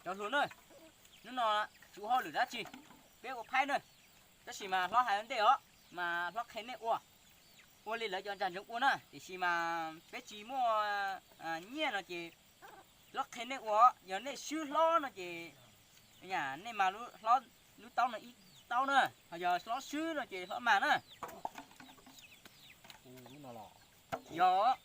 Cov hluas na, hnub no tsis ua hauj lwm dab tsi, peb ua phaib na. Tab sis mas hlob hais ua ntej os, mas hlob qhia nej ua, ua li lawv cov ntsag ntsoov ua na, tiam sis mas peb tsis muaj nyiaj no ces hlob qhia nej ua, yog nej swb hlob no ces nej mas hlob lub taub no ib taub na, ho yog hlob swb no ces hlob mas na. Yog.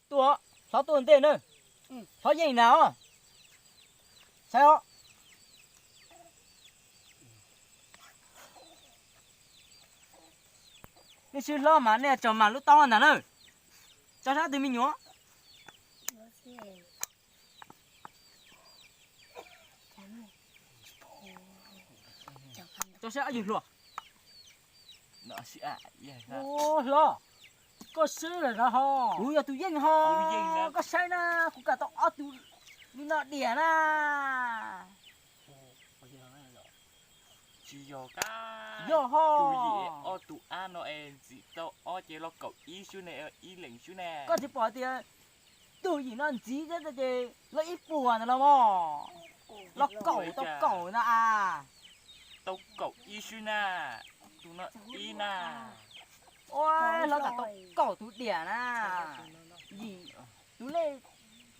Tuaj, hlob tuaj ntej na. Hlob yeej na os. Saib os. Nej swb hlob mas nej tso mas lub taub ntag na. Tso sab twg me nyuam. Tso sab ob yawg hluas. Hlob, koj swb lawm no ho. Kuv yog tus yeej ho. Koj saib na, kuv kam tau ob tug li no diam na. Tsis yog kab. Yog ho. Tus yim ob tug ab no es ntxiv tau ob ces los kaum ib xwb ne, ib leeg xwb ne. Koj tsis pom tias tus yim no ntxiv thiab ces los ib puas ntawd los mog. Los kaum tau kaum na a. Tau kaum ib xwb na. Tus no ib na. Ua, hlob kam tau kaum tus diam na. Yim, tus lej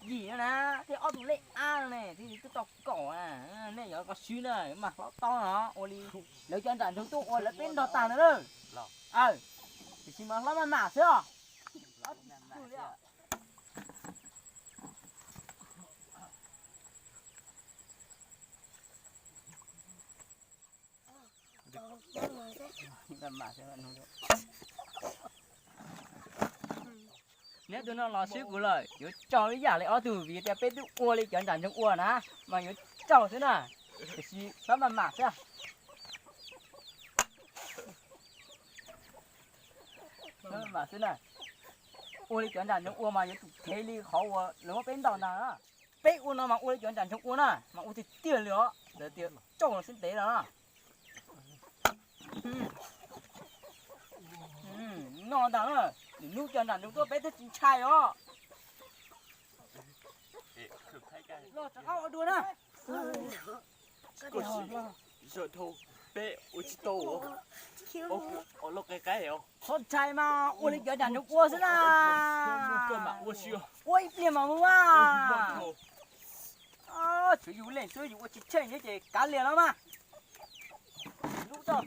yim no na, thiab ob tus lej ab no ne, thiaj li twb tau kaum na. Nej yuav koj swb na, mas hlob taub no ua li lawv cov nram nroog tuaj ua lawv peb nrog tag ntawd na. Aw, tiam sis mas hlob maj mam xwb os. Neb tus no los swb kuv lawm, yuav tsaug ib yam li ob tug vim tias peb twb ua li cov nram nroog ua na, mas yuav tsaug xwb na. Tiam sis hlob maj mam xwb. Hlob maj mam xwb na. Ua li cov nram nroog ua mas yuav tsum thev li qhov uas lawv muab peb ntaus ntag na. Peb ua no mas ua li cov nram nroog ua na, mas ua tiag tiag li os, lawv tias tsaug los xwb ntev no na. No ntag na, nws hnub cov nram nroog tuaj peb twb tsis ntshai os. Los rov qab ua dua na. Koj sim, zaum dhau peb ua tsis tau os. Ob kuv os loj qai qai os. Txhob ntshai mas ua li cov nram nroog ua xwb na. Koj mam ua xwb os. Ua ib pliag mas mus mas. Tshuav yus leej xwb yus ua tsis tsheej thiab ces kav liam los mas. Lub rau.